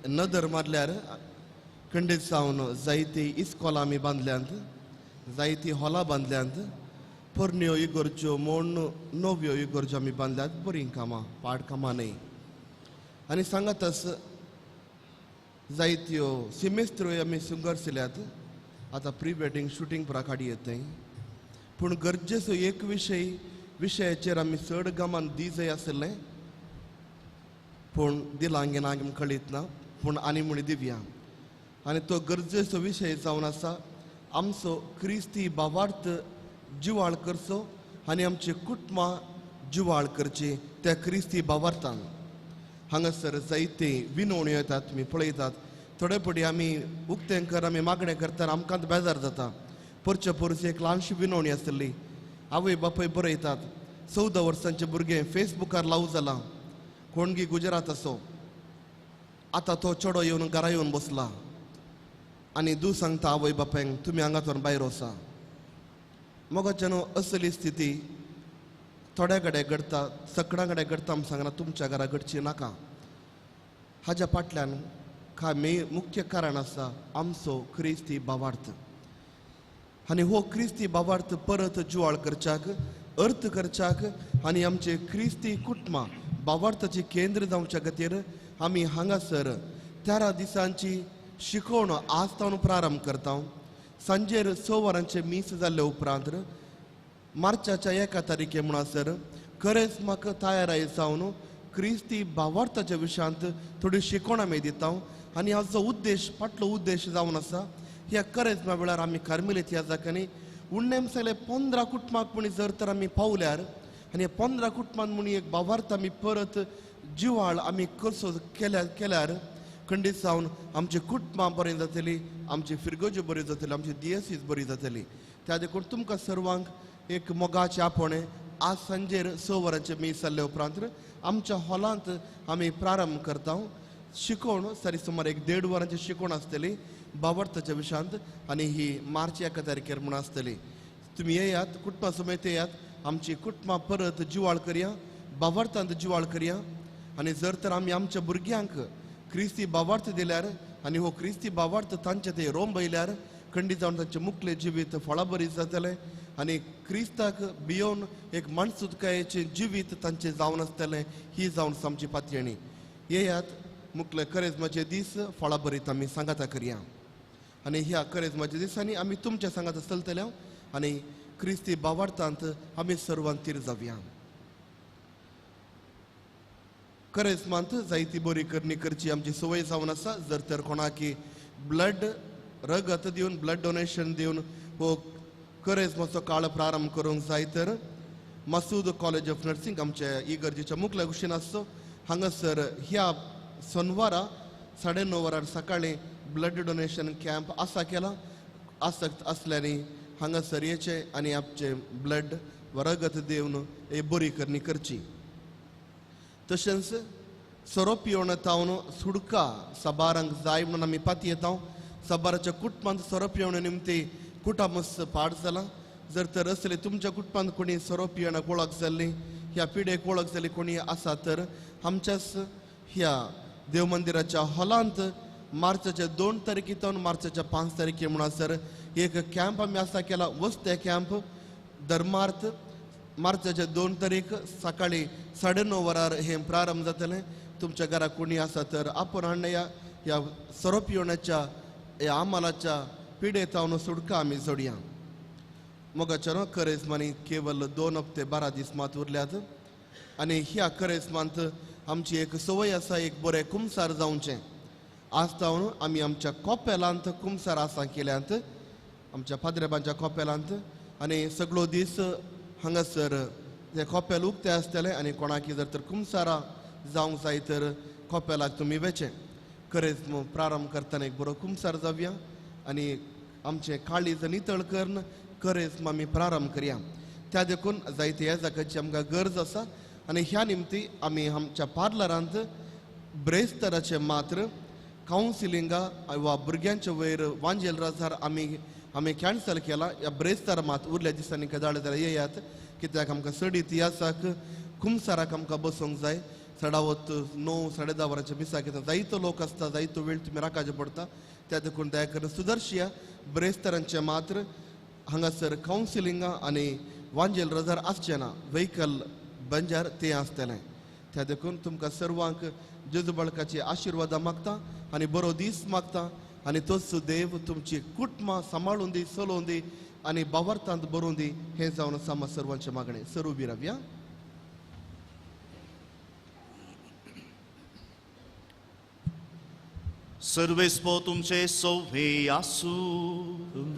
नदर मारल्यार खंडीत जावन जायती इस्कोलां आमी बांदल्यांत, जायती हॉलां बांदल्यांत, पोरण्यो इगोर्ज्यो म्हूण नव्यो इगोर्ज्यो आमी बांदल्यात. बरीं कामां, पाड कामां न्हय. आनी सांगातच जायत्यो सिमेस्त्रोय आमी सुंगरशिल्यात. आतां प्री वेडींग शुटींग पुरा काडी येतय. पूण गरजेचो एक विशयाचेर आमी चड गमान दी जाय आशिल्लें, पूण दिलां ना आमी कळीत ना, पूण आनी म्हणी दिवया. आनी तो गरजेचो विशय जावन आसा आमचो क्रिस्ती भावार्थ जिवाळ करचो आनी आमची कुटुंबां जिवाळ करची त्या क्रिस्ती भावार्थान. हांगासर जायते विनवण्यो येतात, तुमी पळयतात. थोडे पटी आमी उक्तें कर आमी मागणें करतना आमकां बेजार जाता. परचे परस एक ल्हानशी विनवणी आसली. आवय बापूय बरयतात, 14 वर्सांचे भुरगें फेसबुकार लावू जालां, कोणगी गुजरात आसो, आतां तो चेडो येवन घरा येवन बसला आनी दू सांगता आवय बापायक तुमी हांगा तर भायर वसा. मोगाच्यानो, असली स्थिती थोड्या कडेन घडता, सगळ्यां कडेन घडता आमी सांगना, तुमच्या घरा घडची नाका. हाज्या फाटल्यान काय मुख्य कारण आसा आमचो क्रिस्ती भावार्थ. आनी हो क्रिस्ती भावार्थ परत जुवाळ करच्याक, अर्थ करच्याक आनी आमचे क्रिस्ती कुटुंबां भावार्थाचे केंद्र जावच्या खातीर आमी हांगासर 13 दिसांची शिकवण आज तावन प्रारंभ करता. सांजेर 6 वरांचे मीस जाल्ले उपरांत मार्चाच्या 1 तारखे म्हणसर खरेंच म्हाका तयाराय जावन क्रिस्ती भावार्थाच्या विशयांत थोडी शिकवण आमी दिता. आनी हाचो उद्देश, फाटलो उद्देश जावन आसा ह्या करेज्मा वेळार आमी कार्मेलीत ह्या जाग्यांनी उणें सगळे 15 कुटुंबाक म्हणी जर तर आमी पावल्यार आनी 15 कुटुंबान म्हणी एक भावार्थ आमी परत जिवाळ आमी करसो केल्यार खंडीत जावन आमची कुटुंबां बरीं जातली, आमची फिरगोज्यो बरी जातली, आमची दियसीस बरी जातली. त्या देखून तुमकां सर्वांक एक मोगाचें आपोवणें आज सांजेर 6 वरांचें मीस जाल्ले उपरांत आमच्या हॉलांत आमी प्रारंभ करता. शिकवण सारी सुमार 1-1.5 वरांची शिकवण आसतली भावार्थाच्या विशयांत आनी ही मार्च 1 तारखेर म्हूण आसतली. तुमी येयात, कुटुंबा समेत येयात, आमची कुटुंबां परत जिवाळ करया, भावार्थांत जिवाळ करया. आनी जर तर आमी आमच्या भुरग्यांक क्रिस्ती भावार्थ दिल्यार आनी हो क्रिस्ती भावार्थ तांचे ते रोंबयल्यार खंडीत जावन तांचें मुखलें जिवीत फळाबरीत जातलें आनी क्रिस्ताक भियोवन एक माणसुतकायेचें जिवीत तांचें जावन आसतलें. ही जावन आमची पातयेणी. येयात, मुखले करेज्माचे दीस फळाबरीत आमी सांगाता करया. आनी ह्या करेज्माच्या दिसांनी आमी तुमच्या सांगाता चलतले आनी क्रिस्ती भावार्थांत आमी सर्वांत तीर जावया. करेज्मांत जायती बरी करणी करची आमची संवय जावन आसा. जर तर कोणाकी ब्लड रगत दिवन, ब्लड डोनेशन दिवन हो करेज्माचो काळ प्रारंभ करूंक जाय तर मसूद कॉलेज ऑफ नर्सिंग आमच्या इगर्जेच्या मुखल्या कुशीन आसचो. हांगासर ह्या सोनवारा 9:30 वरार सकाळीं ब्लड डोनेशन कॅम्प आसा केला. आसक्त आसल्यांनी हांगासर येचें आनी आमचें ब्लड रगत दिवन एक बरी करणी करची. तशेंच सोरो पिवण तावन सुडका साबारांक जाय म्हणून आमी पातयेता. साबाराच्या कुटुंबांत सोरो पिवण निमती कुटामस पाड जाला. जर तर असले तुमच्या कुटुंबांत कोणी सोरो पिवणाक वळख जाल्ली, ह्या पिडेक वळख जाल्ली कोणी आसा तर आमच्याच ह्या देवमंदिराच्या हॉलांत मार्चाच्या 2 तारखे तावन मार्चाच्या 5 तारखे म्हणसर एक कॅम्प आमी आसा केला, वस्ते कॅम्प धर्मार्थ. मार्चाच्या 2 तारीख सकाळी 9:30 वरार हें प्रारंभ जातलें. तुमच्या घरा कोणी आसा तर आपूण हाडण्या ह्या सोरो पिवण्याच्या ह्या आमालाच्या पिडे तावन सुडका आमी जोडया. मोगाच्या करेज्मांनी केवल 2 हप्ते 12 दीस मात उरल्यात आनी ह्या करेज्मांत आमची एक संवय आसा, एक बरें कुमसार जावचें. आज तावन आमी आमच्या कोपेलांत कुमसार आसा केल्यांत, आमच्या पाद्रेबांच्या कोपेलांत, आनी सगळो दीस हांगासर तें कपेल उक्तें आसतलें आनी कोणाकी जर तर कुमसारां जावंक जाय तर कपेलाक तुमी वेचें. करेज्म प्रारंभ करतना एक बरो कुमसार जावया आनी आमचें काळीज नितळ करून करेज्म आमी प्रारंभ करया. त्या देखून जायते ह्या जाग्याची आमकां गरज आसा आनी ह्या निमती आमी आमच्या पार्लरांत ब्रेस्तराचें मात्र कावन्सिलिंगा वा भुरग्यांच्या वयर वांजेल रजार आमी कॅन्सल केला. ह्या ब्रेस्तार मात उरल्या दिसांनी कदाळ जाल्यार येयात, कित्याक आमकां चडीत ह्या कुमसाराक आमकां बसूंक जाय. चडावत 9 साडे 10 वरांच्या मिसाक येता जायतो लोक आसता, जायतो वेळ तुमी राखाचें पडटा. त्या देखून दया करून सुदर्शिया ब्रेस्तरांचें मात्र हांगासर कावन्सिलिंगां आनी वांजेल रजार आसचें ना, व्हेकल बंजार तें आसतलें. त्या देखून तुमकां सर्वांक जेजू बाळकाची आशिर्वादां मागता आनी बरो दीस मागता आनी तोच देव तुमची कुटुंबां सांबाळून दी, चलोवन दी आनी बावर्थांत बरोवन दी हें जावन आसा आमकां सर्वांचें मागणें. सर उबी रावया. सर्वेस्पो तुमचे सोवे आसू,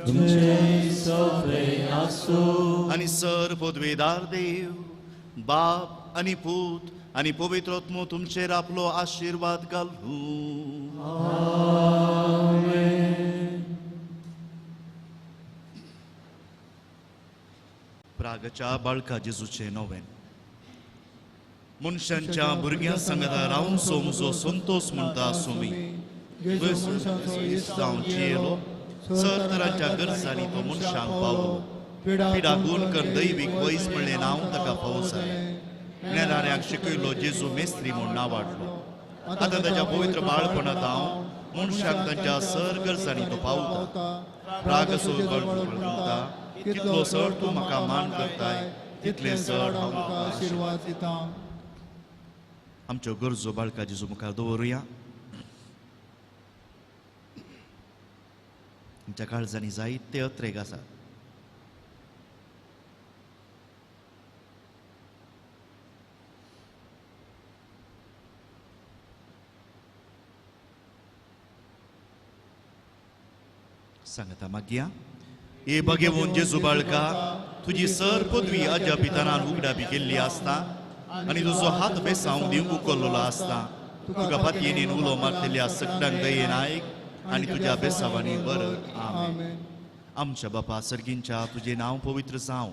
तुमचे सोवे आसू. आनी सर पदवेदार देव बाप आनी पूत आनी पवित्र आत्मो तुमचेर आपलो आशिर्वाद घालूं. आमेन. प्रागच्या बाळका जेजूचें नोवेन. मनशांच्या भुरग्यां सांगाता रावन सो म्हजो संतोष म्हणटा सुमी जावन जियेलो सर तरांच्या गरजांनी तो मनशांक पावलो. पिडा गुण कर दैवीक वैज म्हणलें नांव ताका फावो जालें. ज्ञानाऱ्याक शिकयलो जेजू मेस्त्री म्हूण नांव वाडलो. आतां ताच्या पवित्र बाळपणांत हांव मनशाक तांच्या सर गरजांनी तो पावता. प्रागसो म्हणटा कितलो सर तूं म्हाका मान करताय तितलें सर हांव तुका आशिर्वाद दिता. आमच्यो गरजो बाळका जेजू मुखार दवरुया. आमच्या काळजांनी जायते अत्रेग आसात. सांगता मागया ए बगेवन जेजू बाळका तुजी सर पदवी आज्या पितानान उगडापी केल्ली आसता आनी तुजो हात बेसावंक दिवंक उखल्लेलो आसता. तुका फातयेन उलो मारतल्या सगळ्यांक दयेन आयक आनी तुज्या बेसावांनी बरं. आमेन. आमच्या बापा सर्गींच्या तुजें नांव पवित्र जावं,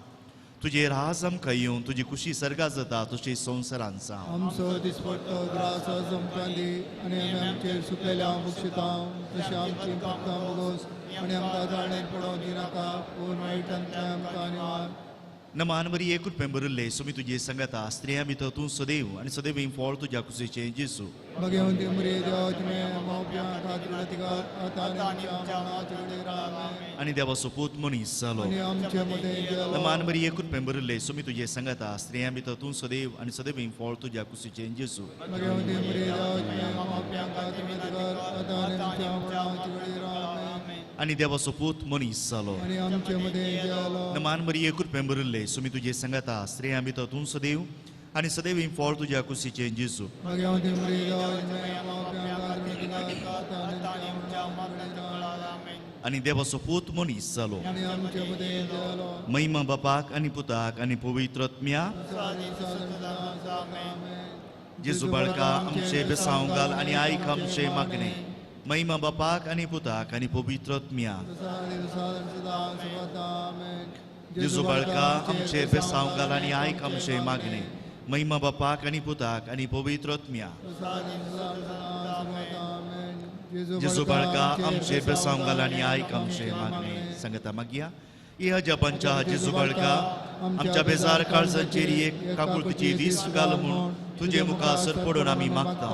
तुजें राज आमकां येवन तुजी खुशी सर्गा जाता तुजी संवसारान जावं. आमचो दिसपट्टो ग्रास आमकां दी आनी आमी आमचेर सुकलेल्या बक्षितां तशें आमची पापकां भोगोस आनी आमकां जाळेन पडोवंक दिनाका, पूण वायटांतल्यान आमकां निवार. नमान बरी एकूच पेंबरुल्ले सुमी तुजे सांगाता स्त्रियां भितर तूं सदैव आनी सदैव फळ तुज्या कुशीचें जेजू. भगवंती मरिये देवाची मावप्या खातीर अधिकार आतां आनी आमच्या मरणाच्या वेळेर. आमेन. आनी देवाचो पूत मनीस जालो आनी आमचे मदें गेलो. नमान बरी एकूच पेंबरुल्ले सुमी तुजे सांगाता स्त्रियां भितर तूं सदैव आनी सदैव फळ तुज्या कुशीचें जेजू. भगवंती मरिये देवाची मावप्या खातीर अधिकार आतां आनी आमच्या मरणाच्या वेळेर. आमेन. आनी देवाचो पूत मनीस जालो आनी आमचे मदें गेलो. नमान बरी एकूच पेंबरुल्ले सुमी तुजे सांगाता स्त्रियां भितर तूं सदैव आनी सदैव फळ तुज्या कुशीचें जेजू. भगवंती मरिये देवाची मावप्या खातीर अधिकार आतां आनी आमच्या मरणाच्या वेळेर. आमेन. आनी देवाचो पूत मनीस जालो आनी आमचे मदें गेलो. महिमा बापाक आनी पुताक आनी पवित्र आत्म्या. जेजू बाळका आमचे बेसांव घाल आनी आयक आमचे मागणें. महिमा बापाक आनी पुताक आनी पवित्र आत्म्या. जेजू बाळका आमचे बेसांव घाल आनी आयक आमचे मागणें. महिमा बापाक आनी पुताक आनी पवित्र आत्म्या. जेजू बाळका आमचे बेसांव घाल आनी आयक आमचे मागणें. सांगता मागया ह्या जपांच्या जेजू बाळका आमच्या बेजार काळजांचेर एक काकुळतीची दीस घाल म्हूण तुजे मुखार सरपडून आमी मागता.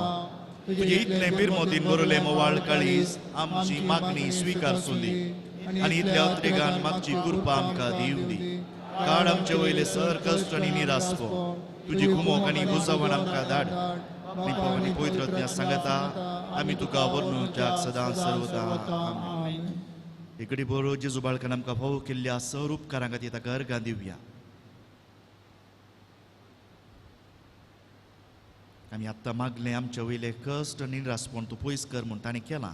तुजे इतलें बिरमोतीन बरयलें मोवाळ काळीज आमची मागणी स्विकारसूं दी आनी इतल्या अत्रेगान मागची कृपा आमकां दिवं दी. काड आमचे वयले सर कश्ट आनी निरासपो तुजी कुमोक आनी बुजावण आमकां धाड. आनी पवित्र आत्म्या सांगता आमी तुका वर्णूच्याक सदां सर्वदा. आमेन. इकडे बरो जेजू बाळकान आमकां फावो केल्ल्या सर उपकारां खातीर ताका अर्गां दिवया. आमी आत्तां मागलें आमचे वयले कश्ट आनी निरासपण तूं पयस कर म्हूण ताणें केलां.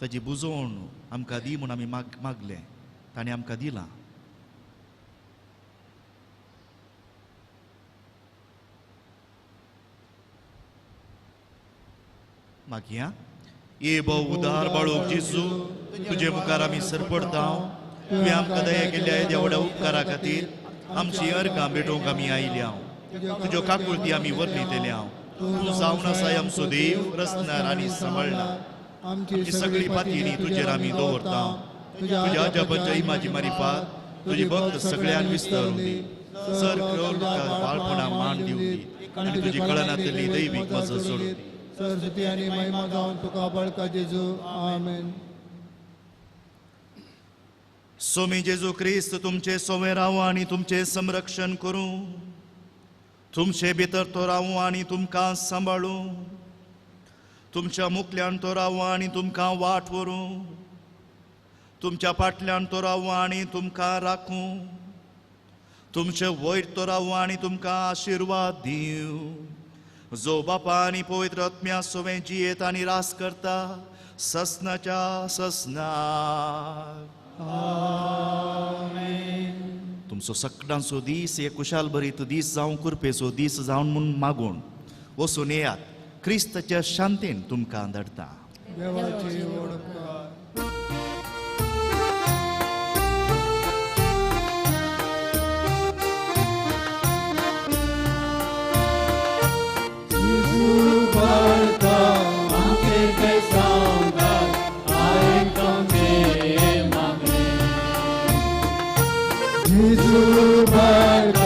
ताजी बुजवण आमकां दी म्हूण आमी मागलें, ताणें आमकां दिलां. मागया ये भोव उदार बाळूक जेजू, तुजे मुखार आमी सरपडता. तुवें आमकां दया केल्ल्या येद्या व्हडा उपकारा खातीर आमची अर्गां भेटोवंक आमी आयल्या. तुज्यो काकुळती आमी वर्णितल्या. तूं जावन आसाय आमचो देव, रचणार आनी सांबाळणार. आमची सगळी पातयेनी तुजेर आमी दवरता. तुज्या अजापाच्या इमाजी मारिफात तुजी भक्त सगळ्यान विस्तारून दी. सर बाळपणा मान दिवं दी आनी तुजी कळनातली दैवीक मजत सोडूं दी. सरस्वती आनी महिमा जावन तुका बळका जेजू. आमेन. सोमी जेजू क्रिस्त तुमचे सोवे रावूं आनी तुमचें संरक्षण करूं. तुमचे भितर तो रावूं आनी तुमकां सांबाळूं. तुमच्या मुखल्यान तो रावूं आनी तुमकां वाट व्हरूं. तुमच्या फाटल्यान तो रावूं आनी तुमकां राखूं. तुमचे वयर तो रावूं आनी तुमकां आशिर्वाद दिवं. जो बापा आनी पवित्र आत्म्या सोवें जियेत आनी रास करता ससनाच्या ससनाक. तुमचो सगळ्यांचो दीस एक कुशाल भरीत दीस जावं, कुरपेचो दीस जावन म्हूण मागून वचून येयात. क्रिस्ताच्या शांतीन तुमकां धाडटा. देवाची व्हड उपकार. जेजू बाळका